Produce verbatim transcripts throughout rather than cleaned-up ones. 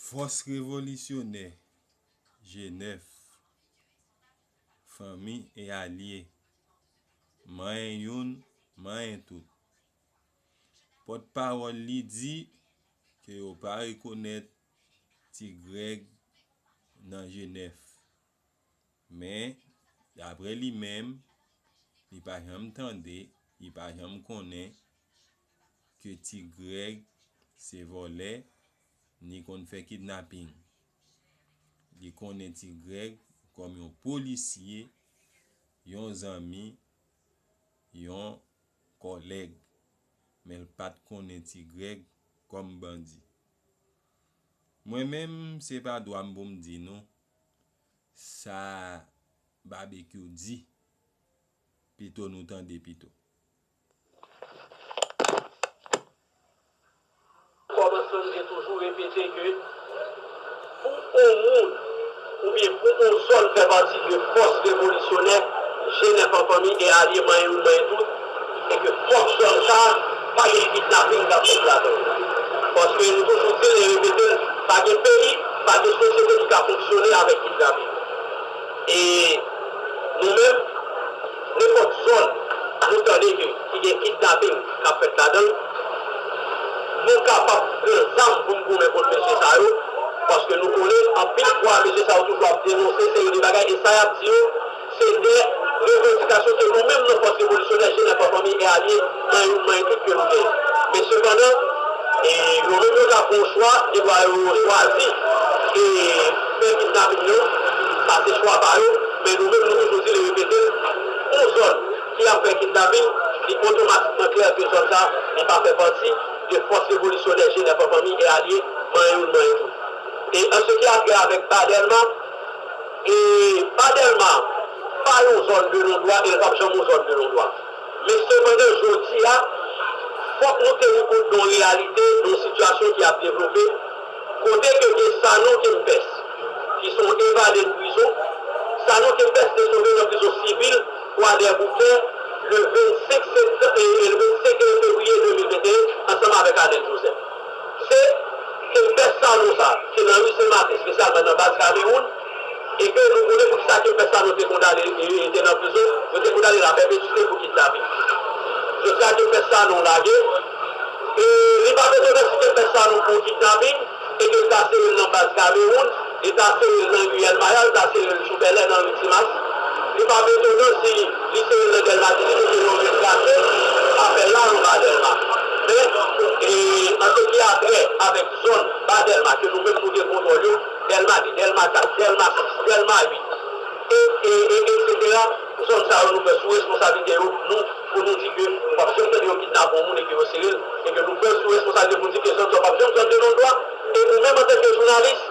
Fòs revolisyonè G nèf, fanmi e alye, manyen youn, manyen tout. Pòtpawòl li di ke yo pa rekonèt Ti Grèg nan G nèf. Men, daprè li menm, li pa janm tande, li pa janm konnen ke Ti Grèg se vòlè, ni konn fè kidnaping. Li konnen Ti Grèg kòm yon polisye, yon zanmi, yon kòlèg, men l pa t konnen Ti Grèg kòm bandi. Mwen menm, se pa dwa m pou m di nou sa Babekyou di, pito nou tande pito. Kòmansman, m te toujou repete ke pou yon moun oubyen pou yon zòn fè pati de fòs revolisyonè G nèf an fanmi e alye manyen youn manyen tout, e ke fòk zòn sa a pa gen kidnaping k ap fèt ladan l. Paske nou toujou di l e repete l, pa gen peyi, pa gen sosyete ki ka fonksyone avèk kidnaping. E nou menm, nenpòt zòn nou tande ke ki gen kidnaping k ap fèt ladan l, nou kapab pran zam pou n goumen kont mesye sa yo, paske nou konnen anpil fwa mesye sa yo toujou ap denonse seri de bagay, e sa y ap di yo, se de revandikasyon ke nou menm nan fòs revolisyonè G nèf an fanmi e alye, manyen youn manyen tout ke nou genyen. Men sepandan, e yo menm yo ka fè yon chwa, gen dwa yo chwazi e fè kidnaping yo, sa se chwa pa yo, men nou menm nou toujou di l e repete l, yon zòn ki ap fè kidnaping, li otomatikman klè ke zòn sa li pa fè pati de fòs revolisyonè G nèf an fanmi e alye, manyen youn manyen tout. E an se ki a trè avèk Ba Dèlma, e Ba Dèlma pa yon zòn de non dwa e l p ap janm yon zòn de non dwa. Men sepandan, jodi a, fòk nou teni kont de yon reyalite, de yon sitiyasyon ki ap devlope, kote ke gen Sanon Kempès, ki se yon evade de prizon. Sanon Kempès te sove nan prizon sivil Kwadèboukè le vennsenk septanm, e, e, le vennsenk fevriye de mil venteyen, ansanm avèk Arnel Joseph. Se Kempès Sanon sa, ki nan ri Sen Maten, espesyalman nan baz Kamewoun, e ke nou konnen poukisa Kempès Sanon te kondane, e, e, te nan prizon, yo te kondane l a pèpetyite pou kidnaping. Jodi a, Kempès Sanon lage, e li p ap etonan si Kempès Sanon pran kidnaping, e ke l ta sere l nan baz Kamewoun, li ta sere l nan ri Èlmaya, li ta sere l sou Bèlè nan ri Timas. Li p ap etonan si li sere l nan Dèlma dizuit, kote yo vin trase afè l la anba Dèlma. Men, e, an se ki a trè avèk zòn Ba Dèlma, ke nou menm nou gen kontwòl yo, Dèlma de, Dèlma kat, Dèlma sis, Dèlma uit, e, e, e, etsetera, zòn sa yo nou pran sou responsablite yo, nou, pou nou di ke w p ap janm tande yo kidnape yon moun e ke yo sere l, e ke nou pran sou responsablite pou n di ke zòn sa yo p ap janm zòn de non dwa. E ou menm antanke jounalis,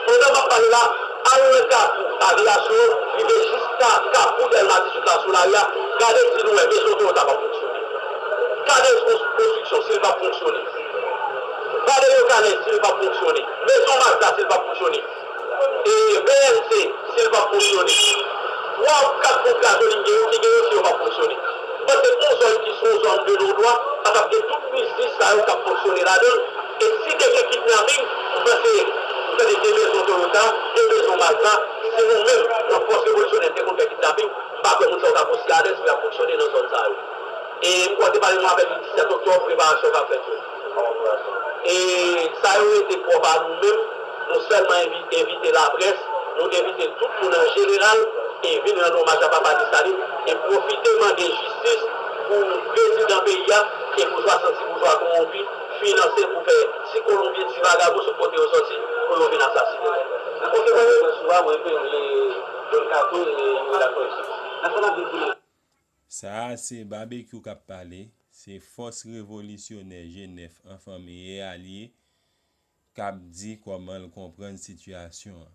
pandan m ap pale la, al nan Kafou Aviyasyon, rive jiska Kafou Dèlma dizuit la sou lari a, gade si nou wè mezon Toyota p ap fonksyone. Gade konstriksyon si l p ap fonksyone. Gade Yokanèj si l p ap fonksyone. Mezon Mazda si l p ap fonksyone. E B L T, si l p ap fonksyone. Twa ou kat ponp gazolin gen yo ki gen yo si yo p ap fonksyone. M panse yon zòn ki se yon zòn de non dwa pa t ap gen tout biznis sa yo k ap fonksyone ladan l. E si te gen kidnaping, m panse, m tande de mezon Toyota, de mezon Mazda, si nou menm, nan fòs revolisyonè, te konn fè kidnaping, m pa kwè moun sa yo t ap osi alèz pou y ap fonksyone nan zòn sa yo. E m kwè w te pale nou avè li disèt oktòb, preparasyon k ap fèt yo. E sa yo rete pwòp a nou menm, nou sèlman envi-, envite laprès, nou envite tout moun an jeneral, e vin rann omaj a Papa Desalin, e pwofite mande jistis pou prezidan peyi a, ke boujwa santi boujwa kowonpi, finanse pou fè ti Kolonbyen, ti vagabon sot kote yo sòti, pou yo vin asasinen. Nan konferans de près ou a, ou refere Don Kato e Youri Latortue. Nan sa n ap vin pou nou. Sa a se Babekyou k ap pale, se fòs revolisyonè G nèf an fanmi e alye k ap di kòman l konprann sitiyasyon an.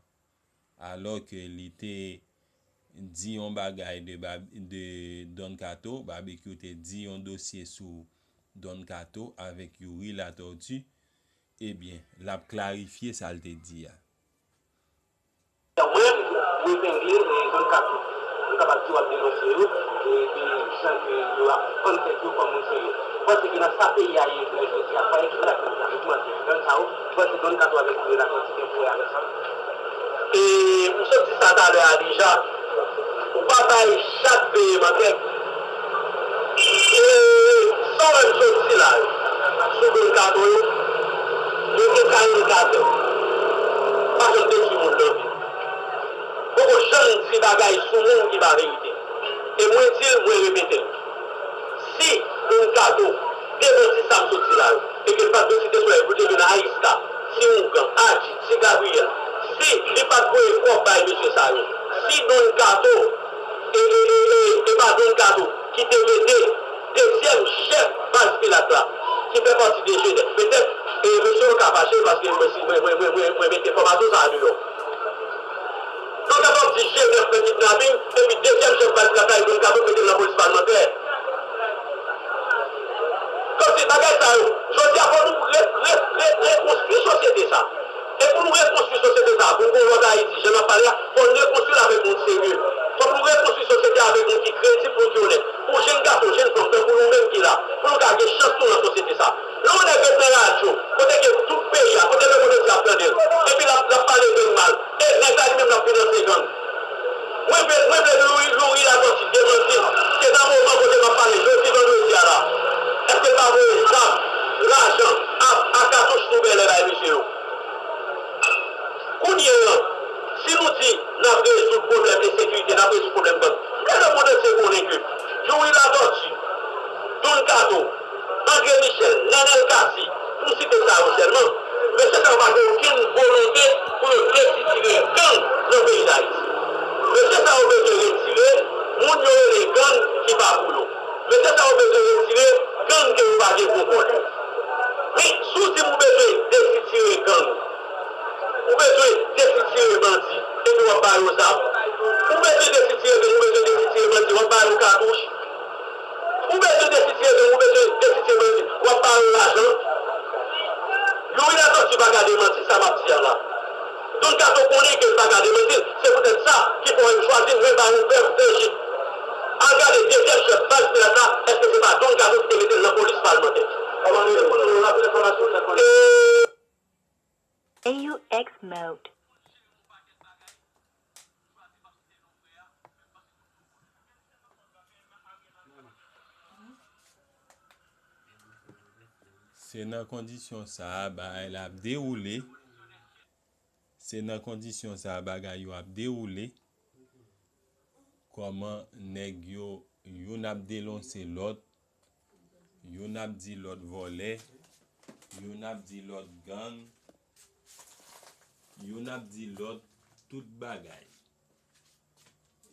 Alò ke li te di yon bagay de, de Don Kato, Babekyou te di yon dosye sou Don Kato avèk Youri Latortue, ebyen, l ap klarifye sa l te di a. Mwen, mwen epengle, e, Don Kato. Mwen kapab di w ap denonse yo, e, de jan ke yo ap vann tèt yo kòm moun serye. Ou panse ke nan sa peyi a ye jodi a, pa ekip la ki ap manti, gang sa yo, Don Kato avèk Youri Latortue gen pou wè avèk sa. E m sot di sa talè a deja, ou pa bay chat veye mantèg. E sa w wè m sot di la yo, sou Don Kato yo, yo gen karannkat an. Pa janm detwi moun nan vi. Poko janm di bagay sou moun ki pa verite. E mwen di l, mwen repete l. Si Don Kato demanti sa m sot di la yo, e ke l pa t dwe site Solèy pou l te vin a Iska, Ti Ougan, Adji, Ti Gabriyèl, si li pa t voye kòb bay mesye sa yo, si Don Kato, e, e, e, e, e pa Don Kato ki te mete dezyèm chèf baz Pilat la, ki fè pati de Jenèf, petèt, e, mesye yo ka fache paske mwen, si, mwen, mwen, mwen, mwen, mwen mete enfòmasyon sa a deyò. Donk, lè w ap di Jenèf fè kidnaping, epi dezyèm chèf baz la kay Don Kato mete l nan polis palmantè. Kòmsi bagay sa yo, jodi a fò nou re, re, re, rekonstwi sosyete sa. E pou nou rekonstwi sosyete sa, pou nou gen yon lòt Ayiti, jan n ap pale a, fò n rekonstwi l avèk moun serye. Fò nou rekonstwi sosyete a avèk moun ki kredib, moun ki onèt. Pou jenn gason, jenn fanm, tankou nou menm ki la, pou nou ka gen chans nou nan sosyete sa. Lè yon nèg ret nan radyo, kote ke tout peyi a, kote lemonn antye ap tande l, epi l ap, l ap pale gang mal, e nèg la li menm l ap finanse gang. Mwen vle, mwen vle Youri, Youri Latortue demanti l, ke nan moman kote m ap pale jodi vandredi a la, èske l pa voye zam, lajan, ak, ak katouch tou bèlè bay mesye yo? Kounye a, si nou di n ap rezoud pwoblèm ensekirite, n ap rezoud pwoblèm gang, m vle lemonn antye konnen ke Youri Latortue, Don Kato, André Michel, Nanel Cassy, pou m site sa yo sèlman, mesye sa yo pa gen okenn volonte pou yo desitire gang nan peyi Dayiti. Mesye sa yo bezwen retire moun yo rele gang ki pa pou yo. Mesye sa yo bezwen retire gang ke yo pa gen kontwòl yo. Men, si w di m ou bezwen desitire gang, ou bezwen desitire bandi, epi w ap ba yo zam. Ou bezwen desitire gang, ou bezwen desitire bandi, w ap ba yo katouch. Ou bezwen desitire gang, ou bezwen desitire bandi, w ap ba yo lajan. Youri Latortue pa ka demanti sa m ap di a la. Don Kato konnen ke l pa ka demanti l, se poutèt sa ki fè w chwazi mwen ba yon prèv tanjib. Al gade dezyèm chèf baz Pilat la, èske se pa Don Kato ki te mete l nan polis palmantè? Kòman se pou nou, n ap fè enfòmasyon sa konnen. E A U X mode. Se nan kondisyon sa a bagay la ap dewoule. Se nan kondisyon sa a bagay yo ap dewoule. Kòman nèg yo, youn ap denonse lòt, youn ap di lòt vòlè, youn ap di lòt gang, youn ap di lòt tout bagay.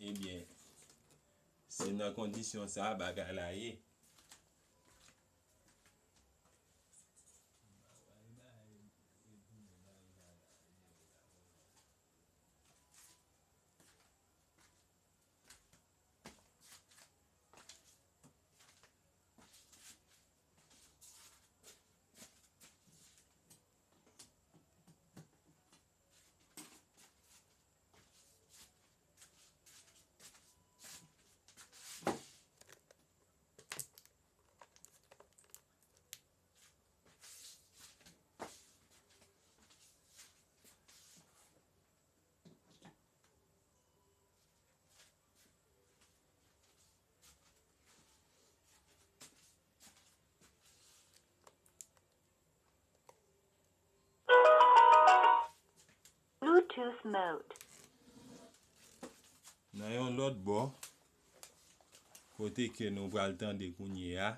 Ebyen, se nan kondisyon sa a bagay la ye. Bluetooth mode. Nan yon lòt bò, kote ke nou pral tande kounye a,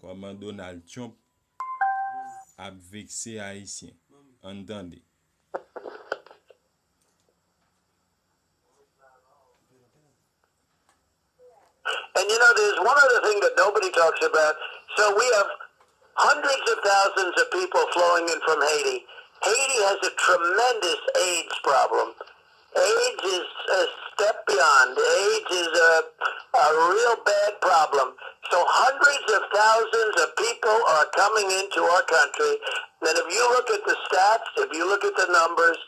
kòman Donald Trump ap vekse Ayisyen. Ann tande. And you know, there's one other thing that nobody talks about. So we have hundreds of thousands of people flowing in from Haiti. Haiti has a tremendous AIDS problem. AIDS is a step beyond. AIDS is a, a real bad problem. So hundreds of thousands of people are coming into our country. And if you look at the stats, if you look at the numbers,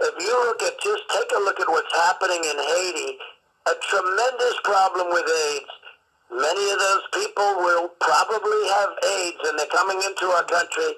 if you look at, just take a look at what's happening in Haiti, a tremendous problem with AIDS. Many of those people will probably have AIDS, and they're coming into our country.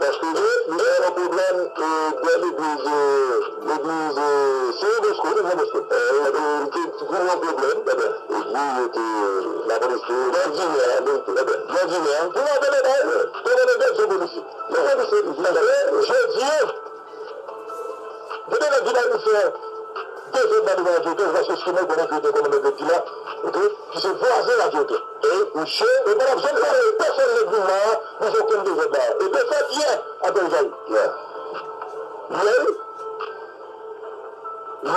Paske li te gen yon pwoblèm, e, dè legliz, e, legliz, e, Seyon Bosco, wi, Seyon Bosco. E, e, li te gen yon pwoblèm, epi, epi yo te, lapolis te, Jòdinè, epi, Jòdinè, pou w ap tande, e, te konnen ke se polisye. Se polisye, li te, jodi a, gen de nèg ki bay misye dezòd la devan radyo, paske siman konnen ke te kòmandan Grèg ki la, oke, ki se vwazen radyo. E misye, e pa t ap janm pale pèsonn nèg vin la, misye okenn dezòd la. E defèt yè, apre l jay. Yè,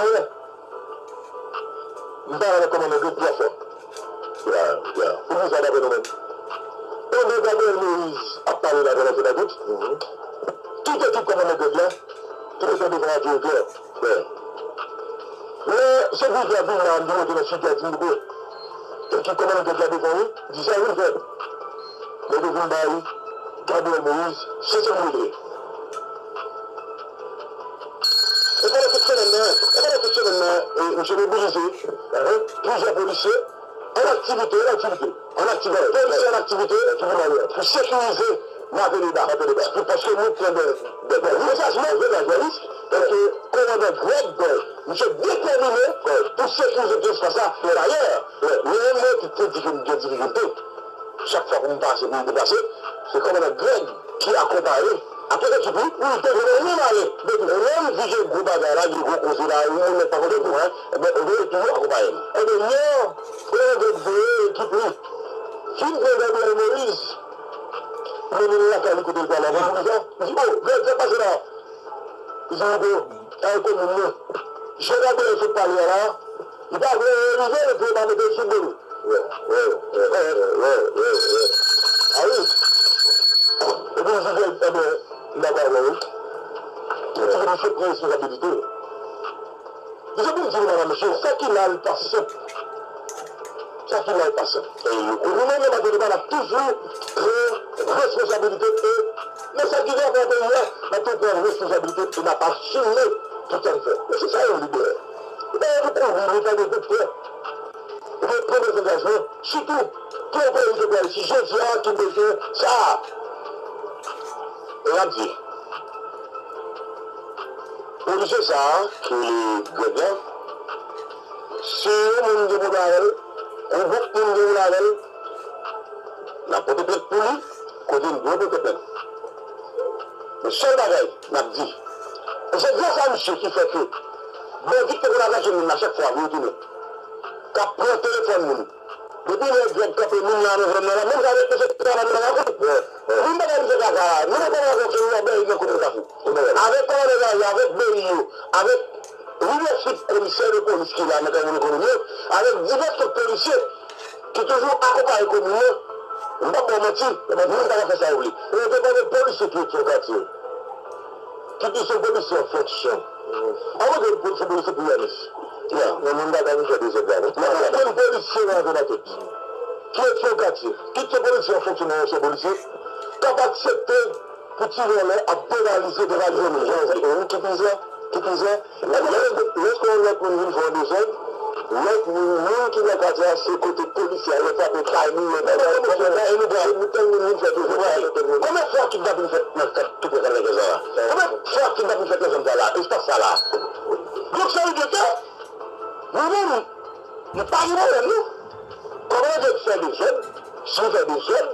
yè, m pale avèk kòmandan Grèg trè fò. Ya, ya. Pou ki sa, dapre nou menm? Pandan Gabriel Moïse ap pale la, pandan se pa tout, tout ekip kòmandan Grèg la, te desann devan radyo Eklè. Lè sekrifè a vin la, li monte nan chita, di, "Ekip kòmandan Grèg la devan wi, di sa vin fè." Lè yo vin bay Gabriel Moïse, se sa li te. E pandan tout semèn nan, e pandan tout semèn nan, e, misye mobilize, plizyè polisye, an aktivite, an aktivite, an aktivite, polisye an aktivite, pou sekirize Mateleba. Mateleba. Pou, paske nou pran de, de, de, de, de risk, paske kòmandan Grèg, misye detèmine pou sekirize tout espas la. Dayè, lè yon moun ki te di ke m gen difikilte, chak fwa pou m pase, pou m deplase, se kòmandan Grèg ki akonpaye avèk ekip li pou li te vle menm ale. Depi lè m di ke gwo bagay la, gen gwo koze la, yon moun nèt pa konte pou mwen, enben, ou vle toujou akonpaye m. Enben, non, kòmandan Grèg voye ekip li vin pran Gabriel Moïse, mennen l lakay li kote l pral la, pou li fè. M di, "O, Grèg, sa k pase la?" Li di, "Rico, kay komin nou. Jan Gabriel sot pale a la, li pa vle anyen rive l pou yo pa mete l sou do l." Wi, wi, wi, wi, wi, wi, wi. A wi. Epi li di, "Ebyen, m dakò avè w, wi." Li di, "Misye pran responsabilite l." Misye vin di nou, madanm, mesye, sa ki la, li pa senp. Sa ki la, li pa senp. E nou menm, nan Mateleba, n ap toujou pran responsabilite e nan sa ki gen pou peyi a, n ap toujou pran responsabilite e n ap asime tout sa n fè. Men se sa yon lidè. Ou pa gen pou kouri, men fè de kout frè. Ou dwe pran dezangajman, sitou pou yon peyi ke pou Ayiti. Jodi a, ki bezwen sa a. E n ap di, polisye sa a, ki rele Grèg la, si yon moun gen pwoblèm avè l, Yon gwoup moun gen yon avè l, n ap pote plent pou li, kote n dwe pote plent. Men sèl bagay n ap di, e se gras a misye ki fè ke bandi ki te konn atache moun nan chak fwa, vin tounen, k ap pran telefòn moun. Depi lè Grèg kanpe moun nan nan zòn nan la, menm jan avèk mesye travay nan lakou. Menm bagay misye kaka a, nou pa konn avè okenn lòbèy nan kote Kafou. Avèk kòmandè Gaye, avèk B I yo, avèk lidèchip komisè de polis ki la nan Kafou Ekonomi yo, avèk divès lòt polisye ki toujou akonpaye komin nan, m p ap ba w manti, moun ta ka fè sa yo vle. E yo te pale polisye ki ret sou katye. Ki te se polisye an fonksyon. An mwen gen polisye, polisye pou Yanis. Ya, men moun pa ka vin fè dezòd la non. Mwen pa konn polisye nan zòn nan tout. Ki ret sou katye. Ki te polisye an fonksyon nan yon chèf polisye. K ap aksepte pou ti vòlè ap devalize, devalize moun jan yo vle. E ou ki pizan, ki pizan. Lè, lè, lèske yon lòt moun vin fè yon dezòd, lòt moun, moun ki nan katye a, se kote polisye a, yo frape kay li, yo bagay, konsa, e nou pran, nou tèl moun vin fè dezòd, tèl moun. Konbyen fwa kidnapin fèt nan kat, tout nan katòz la? Konbyen fwa kidnapin fèt nan zòn sa la, espas sa la? Donk, sa vle di ke, nou menm, nou pa gen pwoblèm, non. Kòman yo fè dezòd? Si w fè dezòd,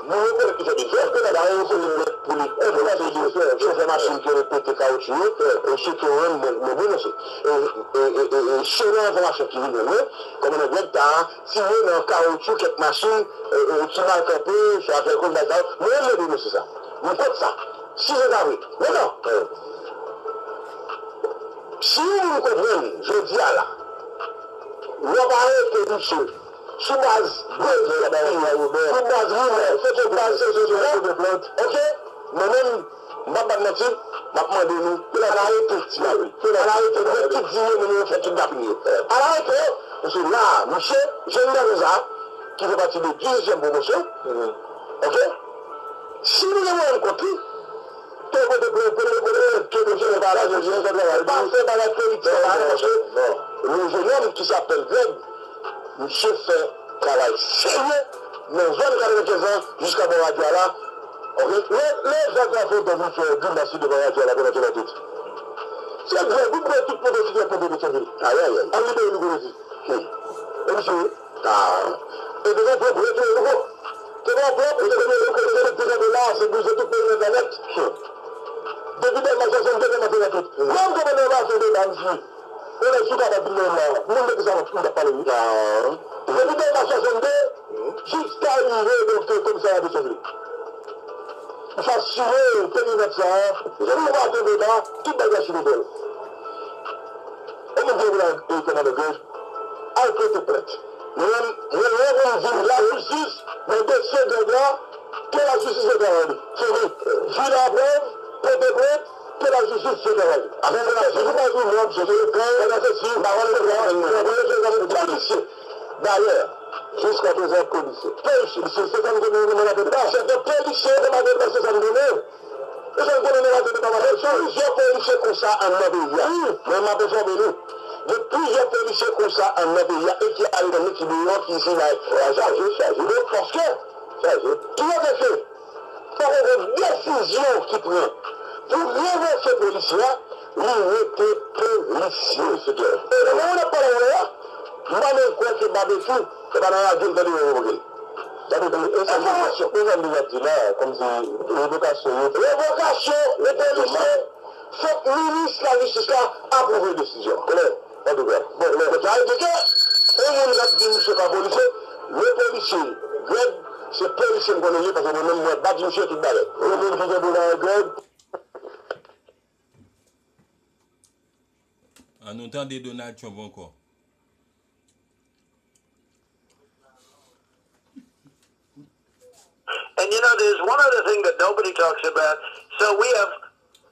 nou rekonèt ke w fè dezòd, ke nan bagay yo fè dezòd pou li. E pou la fè dezòd, chofè machin ki repete kawotchou yo, e chofè yo menm, mwen, mwen denonse. E, e, e, e, e, selon enfòmasyon ki vin jwenn mwen, kòmandan Grèg ta tire nan kawotchou kèk machin, e, e, ki mal kanpe, swa kèlkonk bagay sa yo. Mwen menm mwen denonse sa. Mwen kont sa. Si se ta vre. Mentnan, si yon moun konprann, jodi a la, w ap arete misye sou baz de, sou baz rimè, sou baz sesi, sesi, sela, oke? Mwen menm, m p ap bat manti, m ap mande nou, al arete ti lapli, al arete nèg ki di yo menm yo fè kidnapin yo. Al arete yo, paske la a, misye, jèn gason sa a, ki fè pati de dizuityèm pwomosyon, oke? Si nou gen mwayen kont li, te pote plent, pote, pote, ke misye fè bagay, misye fè travay. Pa fè bagay politik la, paske le jeune homme qui s'appelle Greg, misye fè travay serye nan zòn katrevenkenz lan jiska bò radyo a la. Oke? Lè, lè Jacques Lafontaine vin fè grimas li devan radyo a la pandan trant an tout. Se Greg, ou pran tout pote sigarèt nan Petyonvil. Ayayay. Al libere nou kote di. E misye, ah. E te gen pwòp retounen nou ko. Te gen pwòp, e te gen pwòp, e te gen pwòp, te gen pwòp la, se bouze tout peyi nan planèt. Depi Dèlma swasannde, Dèlma trant an tout. Menm kòmandan Lafontaine, misye. Ou wè sou kapab vin nan la. Moun de ki sa m ap pale wi. Depi Dèlma swasannde jiska rive, donk, komisarya Petyonvil. Ou sa sire perimèt sa a, si w pa te deba, tout bagay sou dodò l. Ou menm ki reprezante kòmandan Grèg, al pote plent. Mwen menm, mwen lwen pou m di lajistis nan dosye Grèg la, ke lajistis fè travay li. Fini. Fini aprè, pote plent, ke lajistis fè travay li. Afè lajistis, se pa di mwen, se se Grèg, se si, m pa konn travay, mwen, mwen, mwen, polisye. Dayè, jiska prezan polisye. Polisye, se, se sa nou te mande nan maten la. Se te polisye nan maten la, se sa nou te mande. E sa nou te mande nan maten la, se plizyè polisye konsa anndan peyi a. Mwen, m ap enfòme nou. Gen plizyè polisye konsa anndan peyi a e ki ale nan men ki deyò, ki isi la. Chaje, chaje. Donk, paske, chaje. Ki vle di ke poko gen desizyon ki pran pou revoke polisye a, li rete polisye. E nan moman n ap pale avè w la, m pa menm kwè ke Babekyou, se pa nan radyo l tande yo revoke l. Sa vle di, e sa, enfòmasyon, e sa m deja di la, kòmsi revokasyon yo. Revokasyon, le polisye, fòk minis lajistis la apwouve desizyon. Klè. Antouka, bon, men sa vle di ke yon moun k ap di misye pa polisye, le polisye, Grèg, se polisye m konnen l ye, paske mwen menm, mwen bat misye tout bagay. Yon moun ki gen dwòl avèk Grèg. An nou tande Donald Trump ankò. And you know, there's one other thing that nobody talks about. So we have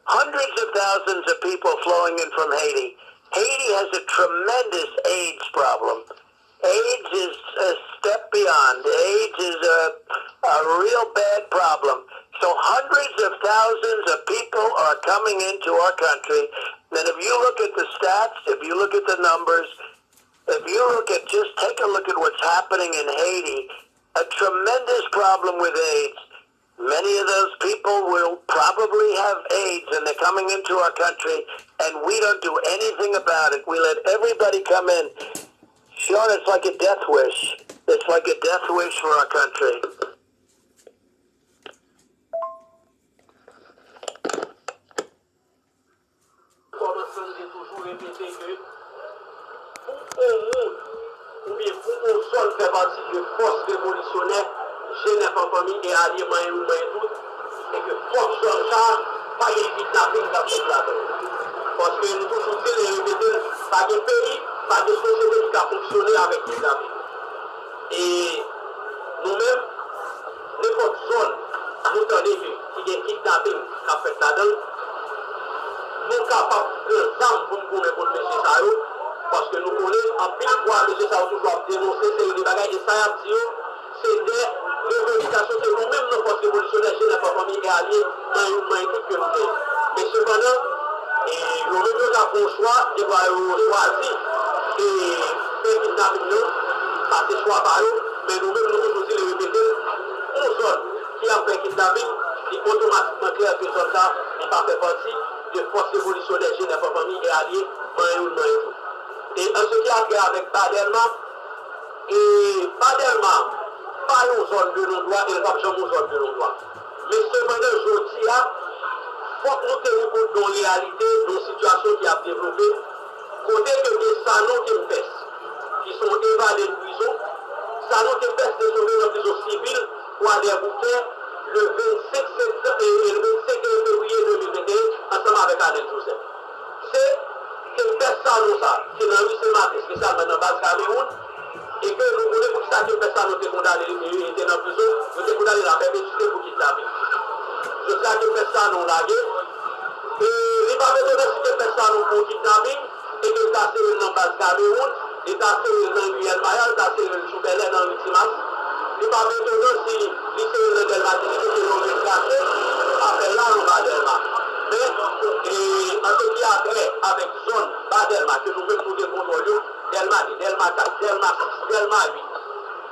hundreds of thousands of people flowing in from Haiti. Haiti has a tremendous AIDS problem. AIDS is a step beyond. AIDS is a, a real bad problem. So hundreds of thousands of people are coming into our country. And if you look at the stats, if you look at the numbers, if you look at, just take a look at what's happening in Haiti, a tremendous problem with AIDS. Many of those people will probably have AIDS and they're coming into our country and we don't do anything about it. We let everybody come in. Sean, it's like a death wish. It's like a death wish for our country. Kòmansman, m te toujou repete ke pou yon moun oubyen pou yon zòn fè pati de fòs revolisyonè G nèf an fanmi e alye manyen youn manyen tout, e ke fòk zòn sa a pa gen kidnaping k ap fèt ladan l. Paske nou toujou di l e repete l, pa gen peyi, pa gen sosyete ki ka fonksyone avèk kidnaping. E nou menm, nenpòt zòn nou tande ke ki gen kidnaping k ap fèt ladan l, nou kapab pran zam pou n goumen kont mesye sa yo, paske nou konnen anpil fwa mesye sa yo toujou ap denonse seri de bagay, e sa y ap di yo, se de revandikasyon ke nou menm nan fòs revolisyonè G nèf an fanmi e alye nan youn nan tout ke nou genyen. Men sepandan, e yo menm yo ka fè yon chwa, gen dwa yo chwazi e fè kidnaping nan, sa se chwa pa yo, men nou menm nou toujou di l e repete l, yon zòn ki ap fè kidnaping, li otomatikman klè ke zòn sa li pa fè pati de fòs revolisyonè G nèf an fanmi e alye manyen youn manyen tout. E an se ki a trè avèk Ba Dèlma, e Ba Dèlma pa yon zòn de non dwa e l p ap janm yon zòn de non dwa. Men sepandan, jodi a, fòk nou teni kont de yon reyalite, de yon sitiyasyon ki ap devlope, kote ke gen Sanon Kempès ki se yon evade de prizon. Sanon Kempès te sove nan prizon sivil Kwadèboukè le vennsenk septanm, e, e le vennsenk fevriye de mil venteyen, ansanm avèk Anèl Joseph. Se Kempès Sanon sa, ki nan ri Sen Mak, espesyalman nan baz Kamewoun, e ke nou konnen poukisa Kempès Sanon te kondane, e, e te nan prizon, yo te kondane l a pèpetite pou kidnaping. Jodi a Kempès Sanon lage, e li p ap etonan si Kempès Sanon pran kidnaping, e ke l ta sere l nan baz Kamewoun, li ta sere l nan ri Èl Maya, li ta sere l sou Bèlè nan ri Timas. Li p ap etonan si li sere l nan Dèlma dizuit, kote yo retrase apèl la anba Dèlma. Men, e, an se ki a trè avèk zòn Ba Dèlma, ke nou menm nou gen kontwòl yo, Dèlma de, Dèlma kat, Dèlma sis, Dèlma uit,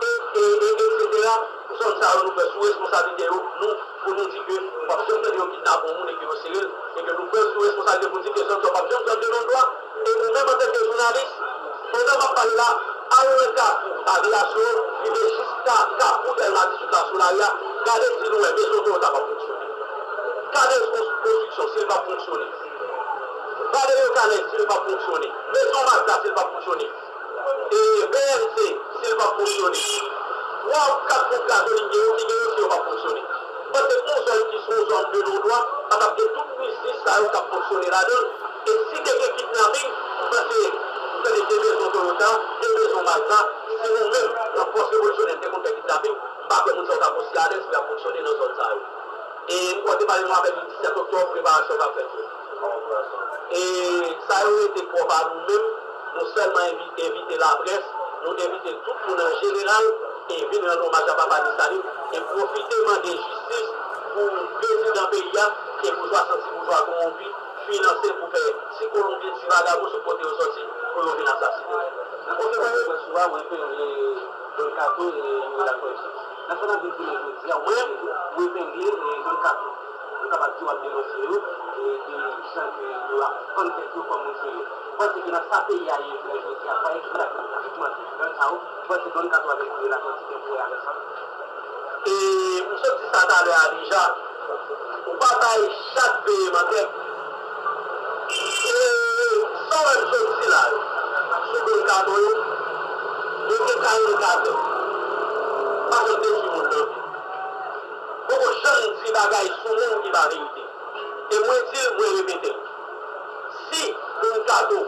e, e, e, etsetera, zòn sa yo nou pran sou responsablite yo, nou, pou nou di ke w p ap janm tande yo kidnape yon moun e ke yo sere l, e ke nou pran sou responsablite pou n di ke zòn sa yo p ap janm zòn de non dwa. E nou menm antanke jounalis, pandan m ap pale la, al nan Kafou Aviyasyon, rive jiska Kafou Dèlma dizuit la sou lari a, gade si nou wè mezon Toyota p ap fonksyone. Gade kons-, konstriksyon, si l p ap fonksyone. Gade yo kanè, si l p ap fonksyone. Mezon Mazda, si l p ap fonksyone. E B M C, si l p ap fonksyone. Twa ou kat ponp gazolin gen yo, ki gen yo, si yo p ap fonksyone. M panse ke yon zòn ki se yon zòn de non dwa, pa t ap gen tout biznis sa yo k ap fonksyone ladan l. E si te gen kidnaping, m panse, m tande de mezon Toyota, de mezon Mazda, si nou menm, nan fòs revolisyonè, te konn fè kidnaping, m pa kwè moun sa yo t ap osi alèz pou y ap fonksyone nan zòn sa yo. E m kwè w te pale nou avèk li disèt oktòb, preparasyon k ap fèt yo. E sa yo rete twòp a nou menm, nou sèlman envi-, envite laprès, nou envite tout moun an jeneral, e vin rann omaj a Papa Desalin, e pwofite mande jistis pou prezidan peyi a, e boujwa santi boujwa kowonpi, finanse pou fè ti Kolonbyen, ti vagabon sot kote yo sòti, pou yo vin asasinen. Nan konferans de près ou a, ou epengle Don Kato e Youri Latortue. Nan sa n ap vin konnen jodi a, ou epengle Don Kato. Ou kapab di w ap denonse yo, e de jan ke yo ap vann tèt yo kòm moun serye. Ou panse ke nan sa peyi a ye jounen jodi a, pa ekip la ki pou jwe nan zòn sa yo, ou panse Don Kato avèk Youri Latortue gen pou wè avèk sa? E m sot di sa talè a deja, ou pa bay chak veye mantèg. E sa w wè m sot di la yo, sou Don Kato yo, yo gen karannkat an. Pa janm detwi moun nan vi. Poko janm di bagay sou moun ki pa verite. E mwen di l, mwen repete l. Si Don Kato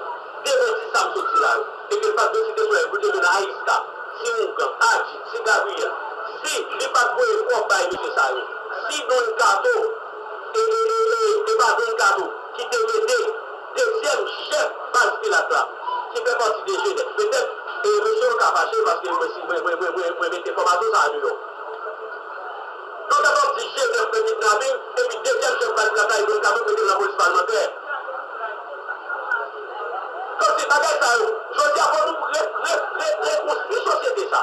te vin di sa m sot di la yo, e ke l pa t vin site sou lè, pou te vin Ayiska, Ti Ougan, Adji, Ti Gabriyèl, si li pa t voye kòb bay mesye sa yo, si Don Kato, e, e, e, e, e pa Don Kato ki te mete dezyèm chèf baz Pilat la, ki fè pati de Jenèf, petèt, e, mesye yo ka fache paske mwen, si mwen, mwen, mwen, mwen, mwen mete enfòmasyon sa a deyò. Donk, lè w ap di Jenèf fè kidnaping, epi dezyèm chèf baz la, sa e Don Kato k mete l nan polis palmantè. Donk, se bagay sa yo, jodi a, fò nou re-, re-, re-, rekonstwi sosyete sa.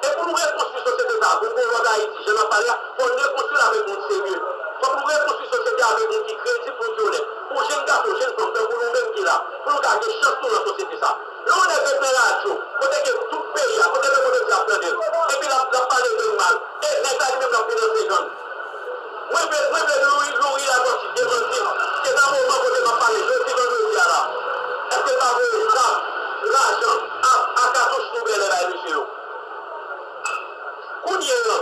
E pou nou rekonstwi sosyete sa, pou n gon lòt Ayiti, jan n ap pale a, fò n rekonstwi l avèk moun serye. Fòk nou rekonstwi sosyete a avèk moun ki kredib, moun ki onèt. Pou jenn gason, jenn fanm, tankou nou menm ki la, pou nou ka gen chans nou nan sosyete sa. Yon nèg ret nan radyo, kote ke tout peyi a, kote lemonn antye ap tande l, epi l ap, l ap pale gang mal, e nèg la li menm l ap finanse gang. Mwen vle, mwen vle Louis, Louis Latortue demanti m ke nan moman kote m ap pale jodi vandredi a la, èske l pa voye zam, lajan, ak, ak katouch sou bèlè bay mesye yo? Kounye a,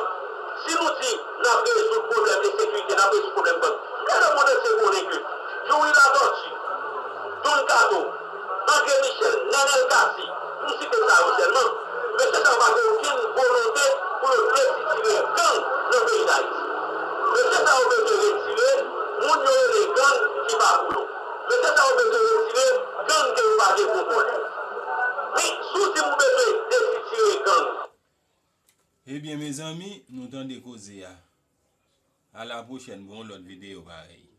si nou di n ap rezoud pwoblèm ensekirite, n ap rezoud pwoblèm gang, men lemonn antye konnen ke Youri Latortue, Don Kato, André Michel, Nenel Cassy, pou m site sa yo sèlman, mesye sa yo pa gen okenn volonte pou yo desitire gang nan peyi Dayiti. Mesye sa yo bezwen retire moun yo rele gang ki pa pou yo. Mesye sa yo bezwen retire gang ke yo pa gen kontwòl yo. Men, si w di m ou bezwen desitire gang. Ebyen, mezanmi, nou tande koze a. A la pwochèn pou yon lòt videyo parèy.